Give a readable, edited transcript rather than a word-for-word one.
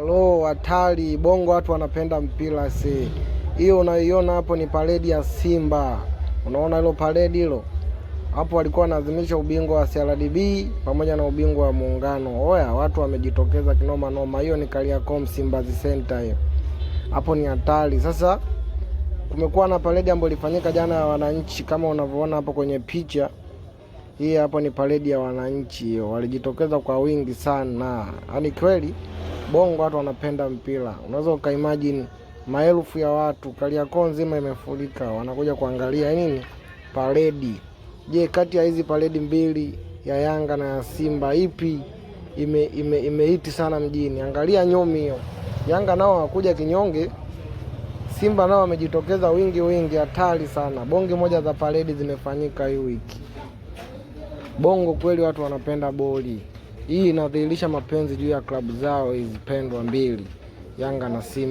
Halo, hatari Bongo, watu wanapenda mpira si. Hiyo unaiona hapo ni paredi ya Simba. Unaona hilo paredi hilo hapo, walikuwa wanaadhimisha ubingwa wa CRDB pamoja na ubingwa wa Muungano. Oya, watu wamejitokeza kinoma noma. Hiyo ni Kariakoo Msimbazi Center hiyo hapo ni hatari. Sasa kumekuwa na paredi ambayo ilifanyika jana ya wananchi, kama unavyoona hapo kwenye picha hii hapo ni paredi ya wananchi hiyo, walijitokeza kwa wingi sana, yaani kweli Bongo watu wanapenda mpira. Unaweza ukaimagine maelfu ya watu, Kariakoo nzima imefurika, wanakuja kuangalia nini? Paredi. Je, kati ya hizi paredi mbili ya Yanga na ya Simba ipi imeiti sana mjini? Angalia nyomi hiyo. Yanga nao hawakuja kinyonge, Simba nao wamejitokeza wingi wingi, hatari sana. Bonge moja za paredi zimefanyika hii wiki. Bongo kweli watu wanapenda boli. Hii inadhihirisha mapenzi juu ya klabu zao hizi pendwa mbili, Yanga na Simba.